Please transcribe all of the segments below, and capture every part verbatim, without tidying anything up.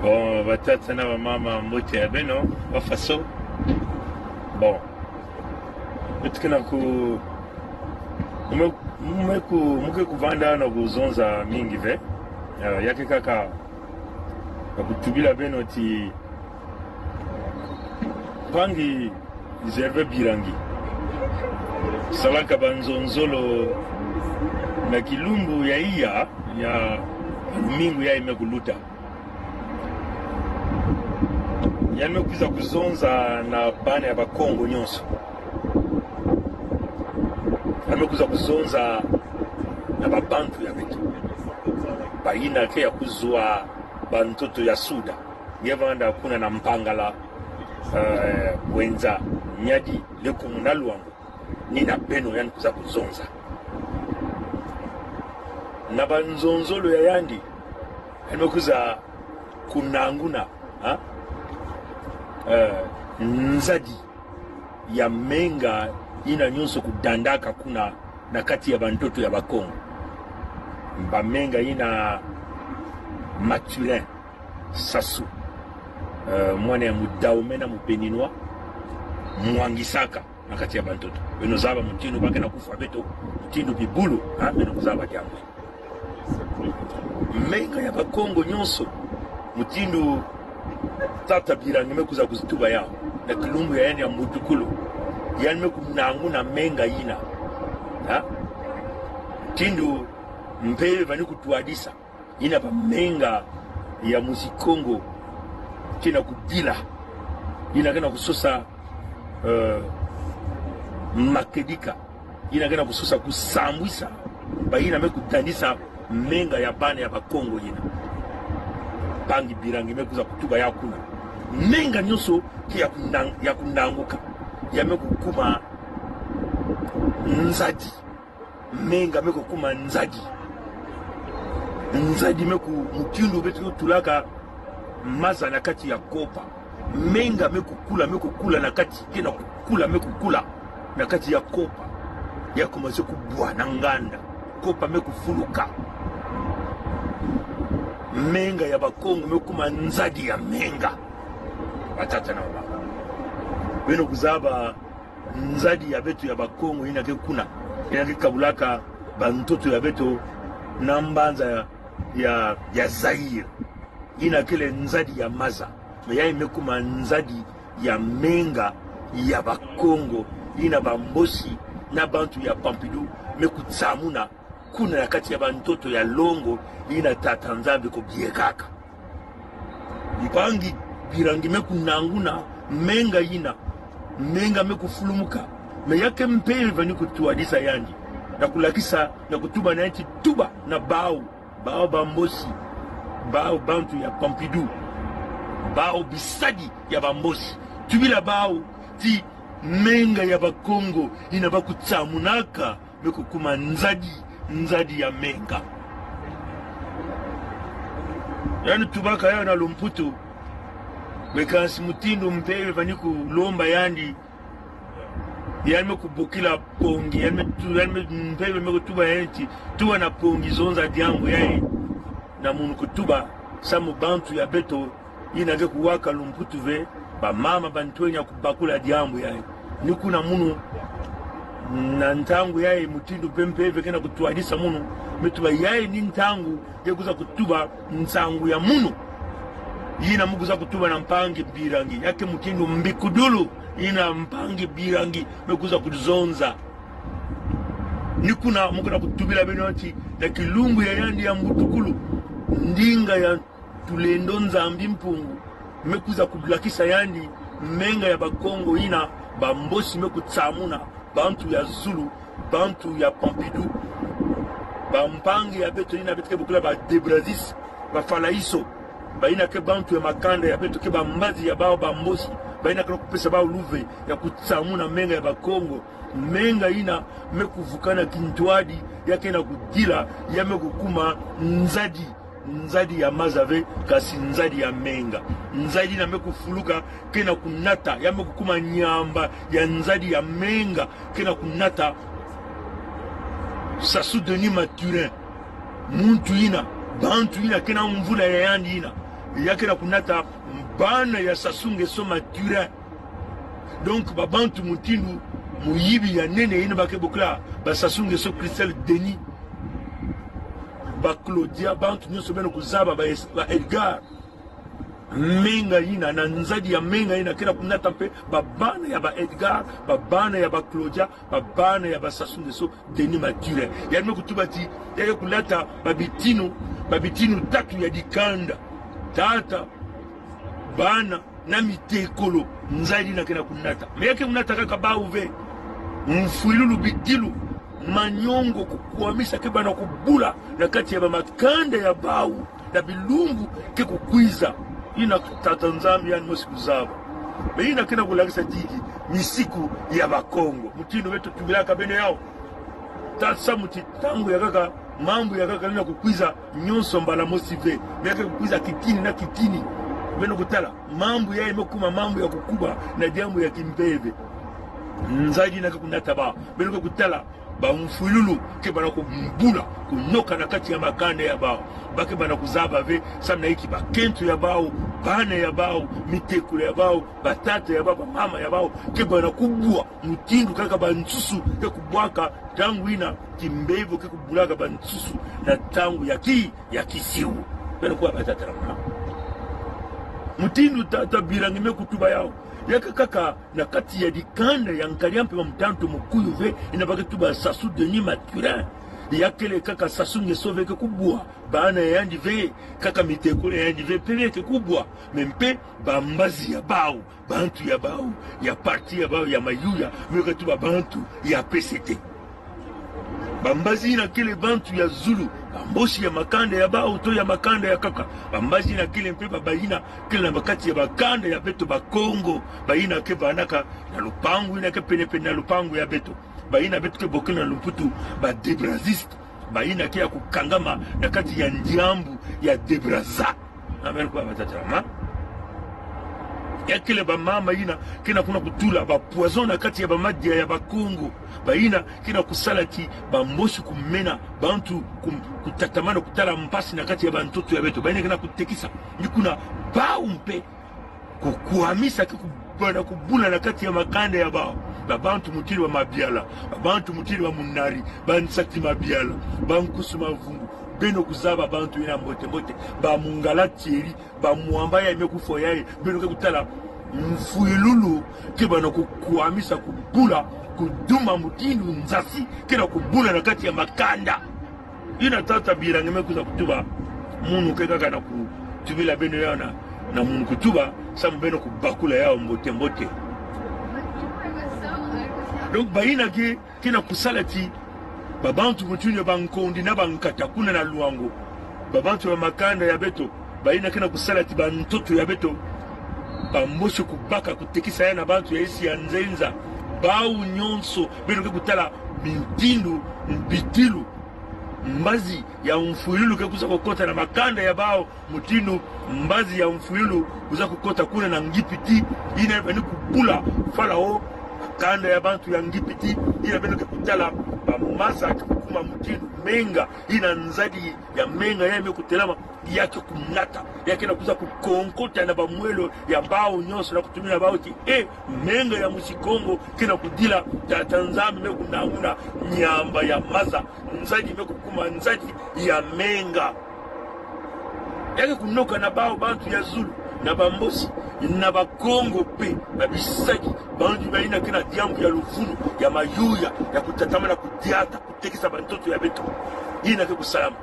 Bon, batata na bamama, mbote ya beno, bafaso. Bon. Beto ke na ku, mu me, mu me ku, mu ke kuvanda na kuzonza mingi ve. Eh, ya ke kaka, na kutubila beno ti, mpangi Gervais Birangi salaka banzonzolo na kilumbu ya iya, ya lumingu ya ime kuluta. Yandi me kwiza kuzonza na bana ya Bakongo nyonso. Yandi me kwiza kuzonza na babantu ya beto, bayina ke ya kuzwa bantoto ya Suda. Nge vanda kuna na Mpangala, eh, Bouenza, Niari, Lékoumou na Loango. Ni na beno yandi kwiza kuzonza. Na banzonzolo ya yandi, yandi me kwiza kunanguna, ha? Eh, nzadi ya menga yina nyonso kudandaka kuna na kati ya bantoto ya Bakongo. Bamenga yina Mathurin Sassou, eh, mwana ya Mudahomey na Mubéninois, mwangisaka na kati ya bantoto. Beno zaba mutindu ba ke na kufwa beto, mutindu bibulu, ha, beno kuzaba diambu. Menga ya Bakongo nyonso, mutindu tata Birangi me kwiza kuzituba yau, na kilumbu ya yandi ya Mbutukulu, yandi me kunanguna menga yina. Ha? Mutindu mpeve vani kutwadisa, yina bamenga ya Musi Kongo ke na kudila, yina ke na kusosa, eh, makedika, yina ke na kusosa kusambwisa, bayina me kudandisa menga ya bana ya Bakongo yina. Mpangi Birangi me kwiza kutuba yau kuna. Menga nyonso ke ya kunang-, ya kunanguka, ya me kukuma nzadi. Menga me kukuma nzadi. Nzadi me ku, mutindu beto tulaka maza na kati ya kopa. Menga me kukula, me kukula na kati, ke na kukula, me kukula na kati ya kopa. Ya commencer kubwa na nganda. Kopa me kufuluka. Menga ya Bakongo me kukuma nzadi ya menga. Batata na bamama, beno kuzaba nzadi ya beto ya Bakongo yina ke kuna, yina ke kabulaka bantoto ya beto na mbanza ya, ya, ya Zaïre. Yina kele nzadi ya maza. Mais yayi me kuma nzadi ya menga ya Bakongo, yina Bambosi na bantu ya Pompidou me kutsamuna kuna na kati ya bantoto ya longo, yina Tata Nzambi kubiekaka. Mpangi Birangi me kunanguna menga yina, menga me kufulumuka. Mais ya ke mpeve vani kutwadisa yandi, na kulakisa, na kutuba na yandi ti tuba na bau, bau Bambosi, bau bantu ya Pompidou, bau bisadi ya Bambosi, tubila bau ti menga ya Bakongo yina ba kutsamunaka me kukuma nzadi, nzadi ya menga. Yandi tubaka yau na Lumputu. Mais kansi mutindu mpeve vani kulomba yandi, yandi me kubokila Pongi, yandi me tu-, yandi me mpeve me kutuba yandi ti tuba na Pongi zonza diambu yayi. Na munu kutuba, samu bantu ya beto yina ke kuwaka Lumputu ve, bamama, bantwenya kubakula diambu yayi. Ni kuna munu, na ntangu yayi, mutindu mpeve ke na kutwadisa munu, me tuba yayi ni ntangu ya kwiza kutuba nsangu ya munu. Yina mu kwiza kutuba na Mpangi Birangi, ya ke mutindu mbikudulu yina Mpangi Birangi me kwiza kuzonza. Ni kuna mu ke na kutubila beno ti na kilumbu ya yandi ya Mbutukulu, ndinga ya Tulendo Nzambi Mpungu me kwiza kulakisa yandi menga ya Bakongo yina Bambosi me kutsamuna, bantu ya Zulu, bantu ya Pompidou, bampangi ya beto yina beto ke bokila ba Debrazis, ba Falaiso, bayina ke bantu ya makanda ya beto, ke bambazi ya bau Bambosi, bayina ke na kupesa bau luve ya kutsamuna menga ya Bakongo. Menga yina me kuvukana kintwadi, ya ke na kudila, ya me kukuma nzadi, nzadi ya maza ve, kansi nzadi ya menga. Nzadi yina me kufuluka, ke na kunata, ya me kukuma nyamba ya nzadi ya menga, ke na kunata Sassou Denis Mathurin. Muntu yina, bantu yina, ke na mvula ya yandi yina, Ya ke na kunata bana ya Sassou Nguesso Mathurin. Donc, ba bantu mutindu, muyibi ya nene ina ba ke bokila ba Sassou Nguesso Christel Denis, ba Claudia, bantu nyonso beno kuzaba, ba Es-, ba Edgar. Menga ina, na nzadi ya menga ina, ke na kunata mpe ba bana ya ba Edgar, ba bana ya ba Claudia, ba bana ya ba Sassou Nguesso Denis Mathurin. Ya me kutuba ti, ya ke kunata ba bitinu, ba bitinu tatu ya dikanda. Tata, bana, na mitekolo, nzadi ina ke na kunata. Mais ya ke kunata kaka bawu ve. Mfwilulu, bidilu, manyongo, kukwamisa ke bana kubula na kati ya ba makanda ya bawu, na bilumbu ke kukwiza. Ina Tata Nzambi yani mosi kuzaba. Mais ina ke na kulakisa ti misiku ya Bakongo. Mutindu beto tubilaka beno yawu. Tata Samu ti ntangu ya kaka, mambu ya kaka ina kukwiza nyonso mbala mosi ve. Mais ya ke kukwiza kitini na kitini. Beno kutala, mambu yayi me kuma mambu ya kukuba na diambu ya kimpeve. Nzadi ina ke kunata bawu. Beno ke kutala, ba mfwilulu ke bana kubula, kunoka na kati ya makanda ya bawu. Ba ke bana kuzaba ve, samu na inki bakento ya bawu, bana ya bawu, mitekolo ya bawu, batata ya bawu, bamama ya bawu, ke bana kubwa mutindu kaka bansusu ke kubwaka, ntangu ina kimbevo ke kubulaka bansusu na ntangu ya ki, ya kisiwu. Beno kuba batata na bamama. Mutindu Tata Birange me kutuba yawu. Ya ke kaka na kati ya dikanda ya nkadi ya mpe ba mutantu mukuyu ve, ina ba ke tuba Sassou Denis Mathurin. Ya kele kaka Sassou Nguesso ve ke kubwa, bana ya yandi ve, kaka mitekolo ya yandi ve, mpe ve ke kubwa, mais mpe ba mbazi ya bawu, bantu ya bawu, ya parti ya bawu, ya mayuya, me ke tuba bantu ya P C T. Ba mbazi ina kele bantu ya zulu, ba Mbosi ya makanda ya bawu, to ya makanda ya kaka. Ba mbazi ina kele mpe ba, bayina kele na ba kati ya ba kanda ya beto Bakongo, bayina ke vanaka na lupangu ina ke penepene na lupangu ya beto. Bayina beto ke bokila na lumputu ba Debraziste. Bayina ke ya kukangama na kati ya ndiambu ya Debraza. Amen kwa batata na bamama. Ya kele bamama ina ke na kuna kutula ba poison na kati ya ba madia ya Bakongo. Bayina ke na kusala ti ba Mbosi kumena bantu kum-, kutatamana kutala mpasi na kati ya ba ntoto ya beto. Bayina ke na kutekisa. Ni kuna bawu mpe kukwamisa ke kubana kubula na kati ya makanda ya bawu. Ba bantu mutindu ba Mabiala, ba bantu mutindu ba Munari, ba Nsati Mabiala, ba Nkusu Mavungu. Beno kuzaba bantu ina mbote mbote. Ba Mungala Thierry, ba Mwamba ya me kufwa yayi. Beno ke kutala mfwilulu ke bana kukwamisa kubula, kuduma mutindu nzasi ke na kubula na kati ya makanda. Ina Tata Birange me kwiza kutuba. Munu ke kaka na kutubila beno yawu na, na munu kutuba, samu beno kubakula yawu mbote mbote. Donc, bayina ke, ke na kusala ti ba bantu mutindu ya ba Nkondi na ba Nkata kuna na Luango, ba bantu ba makanda ya beto, bayina ke na kusala ti ba ntoto ya beto, ba Mbosi kubaka kutekisa ya na bantu ya insi ya nzenza. Bawu nyonso, beno ke kutala mutindu, mbidilu, mbazi ya mfwilulu ke kwiza kukota na makanda ya bawu, mutindu mbazi ya mfwilulu kwiza kukota kuna na Ngipiti, ina bani kubula Falao, makanda ya bantu ya Ngipiti, ina beno ke kutala ba maza ke kukuma mutindu menga, ina nzadi ya menga ya me kutelama, ya ke kunata, ya ke na kwiza kukonkota na ba mwelo ya bawu nyonso na kutumina bawu ti, e, menga ya Musi Kongo ke na kudila, Tata Nzambi me kunanguna nyamba ya maza, nzadi me kukuma nzadi ya menga. Ya ke kunoka na bawu bantu ya zulu, na ba Mbosi, na Bakongo mpe, ba bisaki, bantu bayina ke na diambu ya luvunu, ya mayuya, ya kutatamana kudiata, kutekisa ba ntoto ya beto. Ina ke kusalama.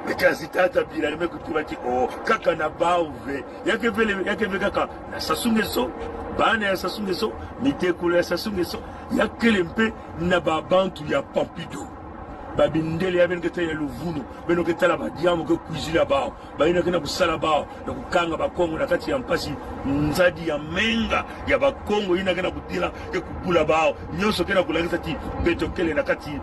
Beka zi Tata Birange me kutuba ti, o, kaka na bawu ve. Ya ke vele, ya ke ve kaka na Sassou Nguesso, bana ya Sassou Nguesso, mitekolo ya Sassou Nguesso, ya kele mpe na ba bantu ya Pompidou. Ba mindele ya beno ke tala ya luvunu, beno ke tala ba diambu ke kwizila bawu. Bayina ke na kusala bawu, na kukanga Bakongo na kati ya mpasi, nzadi ya menga ya Bakongo, ina ke na kudila, ke kubula bawu. Nyonso ke na kulakisa ti beto kele na kati.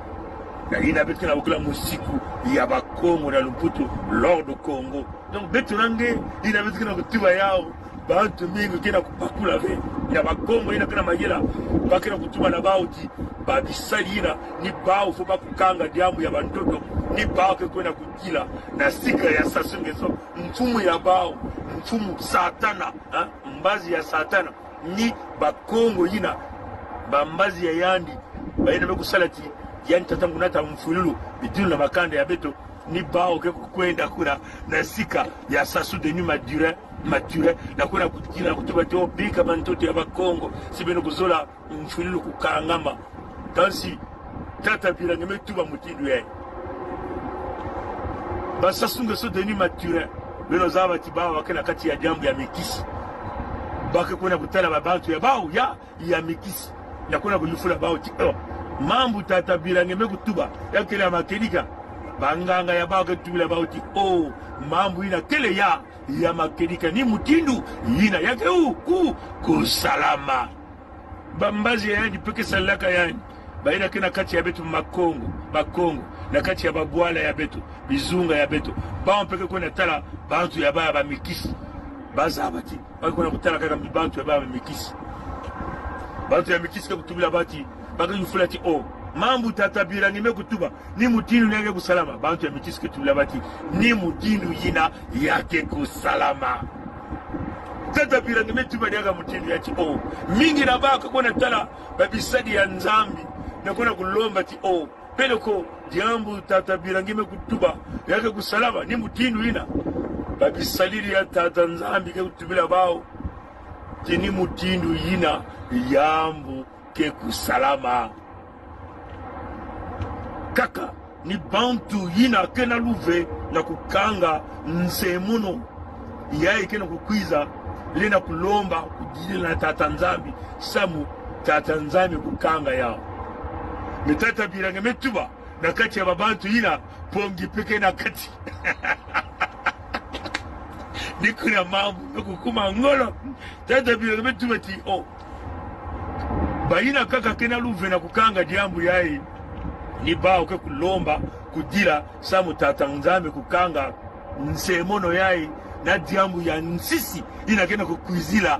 Na ina beto ke na bokila musiku ya Bakongo na lumputu, l'ordre Kongo. Donc, beto nange, ina beto ke na kutuba yawu, bantu mingi ke na kubakula ve. Na Bakongo ina ke na mayela, ba ke na kutuba na bawu ti, ba bisali ina, ni bawu fo ba kukanga diambu ya ba ntoto. Ni bawu ke kwenda kudila na sika ya Sassou Nguesso, mfumu ya bawu, mfumu Satana, ha? Mbazi ya Satana. Ni Bakongo yina, bambazi ya yandi, bayina me kusala ti yandi tata ngunata mfwilulu, bidimbu na makanda ya beto. Ni bawu ke kwenda kuna na sika ya Sassou Denis Mathurin, Mathurin, na kwenda kudila, na kutuba ti: "Oh, bika bantoto ya Bakongo, si beno kuzola mfwilulu kukangama." Kansi Tata Birange me tuba mutindu yayi. Ba Sassou Nguesso, Denis Mathurin, beno zaba ti bawu ba ke na kati ya diambu ya mikisi. Ba ke kwenda kutala babantu ya bawu ya, ya mikisi, na kwenda kuyufula bawu ti: "Oh, mambu Tata Birange me kutuba, ya kele ya makedika?" Banganga ya bawu ke tubila bawu ti: "Oh, mambu yina kele ya, ya makedika. Ni mutindu yina ya ke u-, ku-, kusalama." Bambazi ya yandi pe ke salaka yandi. Bayina ke na kati ya beto Bakongo, Bakongo, na kati ya babwala ya beto, bizunga ya beto, bawu pe ke kwenda tala bantu ya bawu ya bamikisi. Ba zaba ti, ba ke kwenda kutala kaka bantu ya bawu ya mikisi. Bantu ya mikisi ke kutubila bawu ti, ba ke yufula ti: "Oh, mambu Tata Birange me kutuba, ni mutindu yina ya ke kusalama?" Bantu ya mikisi ke tubila bawu ti: "Ni mutindu yina ya ke kusalama." Tata Birange me tuba diaka mutindu yayi ti: "Oh, mingi na bawu ke kwenda tala babisadi ya Nzambi, na kwenda kulomba ti: 'Oh, peleko diambu Tata Birange me kutuba ya ke kusalama, ni mutindu yina?'" Babisadidi ya Tata Nzambi ke kutubila bawu ti: "Ni mutindu yina yambu ke kusalama." Kaka ni bantu yina ke na luve na kukanga nsemono yayi ke na kukwiza, le na kulomba kudila na Tata Nzambi, samu Tata Nzambi kukanga yawu. Me Tata Birange me tuba, na kati ya babantu yina, Pongi pe ke na kati. Ni kuna mambu me kukuma ngolo. Tata Birange me tuba ti: "Oh, bayina kaka ke na luve na kukanga diambu yayi, ni bawu ke kulomba kudila, samu Tata Nzambi kukanga nsemono yayi, na diambu ya nsisi yina ke na kukwizila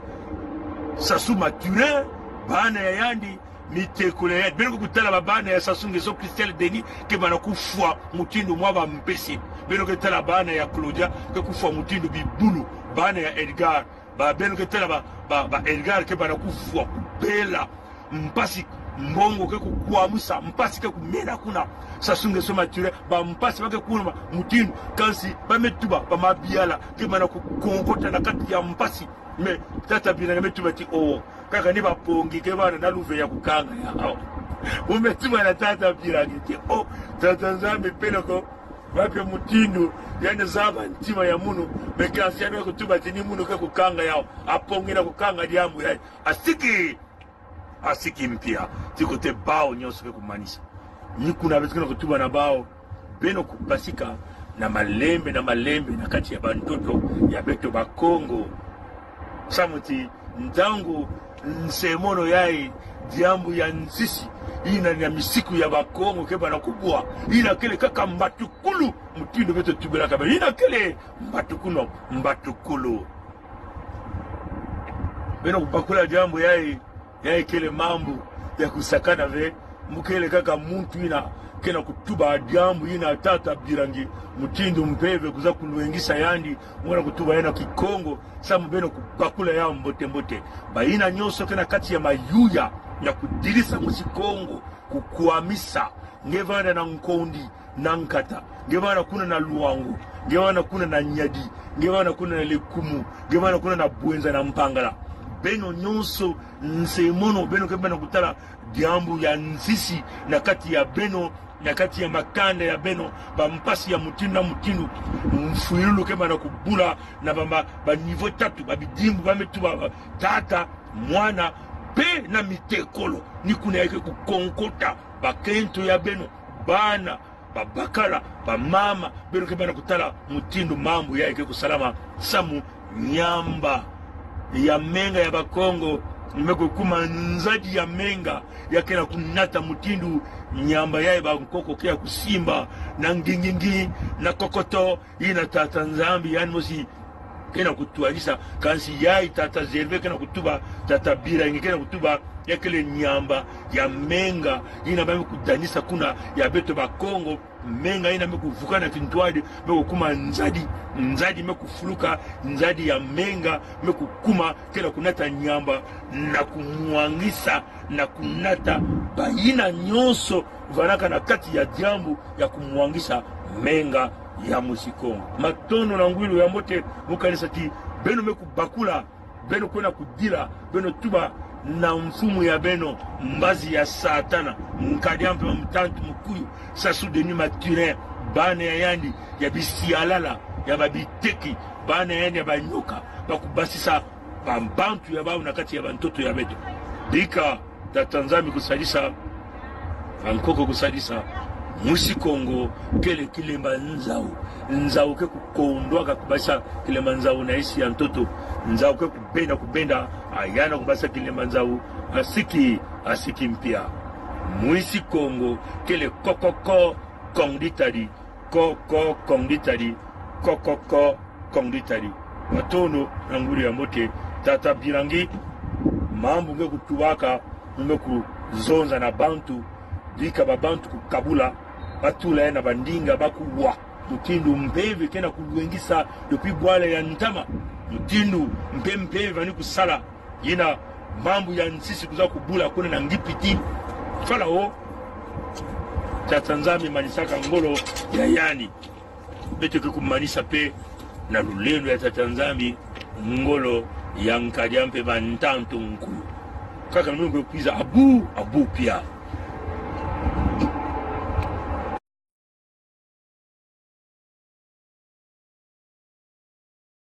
Sassou Mathurin, bana ya yandi, mitekolo ya yandi. Beno ke kutala babana ya Sassou Nguesso, Christel Denis, ke bana kufwa mutindu mwa bampese. Beno ke tala bana ya Claudia ke kufwa mutindu bibulu. Bana ya Edgar, ba, beno ke tala ba, ba, ba Edgar ke bana kufwa, kubela. Mpasi, mbongo ke kukwamisa, mpasi ke kumena kuna Sassou Nguesso Mathurin, bampasi ba ke kuna mutindu. Kansi ba me tuba, ba mabiala ke bana kukonkota na kati ya mpasi. Me Tata Birange me tuba ti: "Oh, kaka ni ba Pongi ke bana na luve ya kukanga yawu." Mu me tuba na Tata Birange ti: "Oh, Tata Nzambi, peleko ba ke mutindu, yandi zaba ntima ya munu, me kansi yandi kutuba ti ni munu ke kukanga yawu, a Pongi na kukanga diambu yayi." Asiki, asiki mpia, tiko te bawu nyonso ke kumanisa. Ni kuna beto ke na kutuba na bawu, beno kubasika na malembe, na malembe, na kati ya bantoto ya beto Bakongo. Samu ti ntangu nsemono yayi, diambu ya nsisi, yina na misiku ya Bakongo ke bana kubwa, yina kele kaka mbatukulu, mutindu beto tubilaka beno, yina kele mbatukulu, mbatukulu. Beno kubakula diambu yayi, yayi kele mambu ya kusakana ve. Mu kele kaka muntu yina ke na kutuba diambu yina, Tata Birange, mutindu mpeve kuza kulwengisa yandi, mu ke na kutuba yandi na Kikongo, samu beno kubakula yawu mbote mbote. Bayina nyonso ke na kati ya mayuya ya kudirisa mwisi Kongo, kukwamisa, nge vanda na Nkondi, na Nkata, nge vanda kuna na Luangu, nge vanda kuna na Niari, nge vanda kuna na Lékoumou, nge vanda kuna na Bouenza na Mpangala. Beno nyonso nsemono, beno ke bana kutala diambu ya nsisi na kati ya beno, na kati ya makanda ya beno, bampasi ya mutindu na mutindu, mfwilulu ke bana kubula na ba, ba, ba niveau tatu, ba bidimbu ba me tuba, ba, tata, mwana, pe na mitekolo. Ni kuna yayi ke kukonkota, bakento ya beno, bana, babakala, bamama, beno ke bana kutala mutindu mambu yayi ke kusalama, samu nyamba ya menga ya Bakongo me kukuma nzadi ya menga ya ke na kunata mutindu nyamba yayi bankoko ke ya kusimba, na ngingingi, na kokoto, yina Tata Nzambi yandi mosi ke na kutwadisa. Kansi yayi Tata Gervais ke na kutuba, Tata Birange ke na kutuba, Ya kele nyamba ya menga yina ba me kudanisa kuna ya beto Bakongo. Menga yina me kuvuka na kintwadi, me kukuma nzadi, nzadi me kufuluka, nzadi ya menga me kukuma, kele kunata nyamba na kumwangisa, na kunata bayina nyonso vanaka na kati ya diambu ya kumwangisa menga ya mwisi Kongo. Matondo na ngwilu ya mbote, mu kanisa ti beno me kubakula, beno kwena kudila, beno tuba na mfumu ya beno, mbazi ya Satana, Nkadi a Mpemba Mutantu Mukuyu, Sassou Denis Mathurin, bana ya yandi ya bisialala, ya babiteki, bana ya yandi ya banyoka, ba kubasisa ba, bantu ya bawu na kati ya bantoto ya beto. Bika Tata Nzambi kusadisa, bankoko kusadisa, mwisi Kongo kele kilemba nzau. Nzau ke kukondwaka kubasa kilemba nzau na isi ya ntoto. Nzau ke kubenda, kubenda, ayana kubasa kilemba nzau. Asiki, asiki mpia. Mwisi Kongo kele kokoko, kong ditadi. Ko, ko, kong ditadi. Ko, ko, ko, kong ditadi. Matondo na ngwilu ya mbote. Tata Birangi, mambu nge kutubaka, mu me kuzonza na bantu, bika ba bantu kukabula, batula ya na bandinga, bakuwa. Mutindu mpeve kena kulwengisa depuis bwala ya ntama. Mutindu mpe mpeve vani kusala. Yina mambu ya nsisi kuza kubula kuna na Ngipiti. Fala o, Tata Nzambi manisaka ngolo ya yandi. Beto ke kumanisa pe na lulendo ya Tata Nzambi ngolo ya Nkadi a Mpemba Mutantu Mukuyu. Kaka na mimi kwe kwiza abu, abu pia.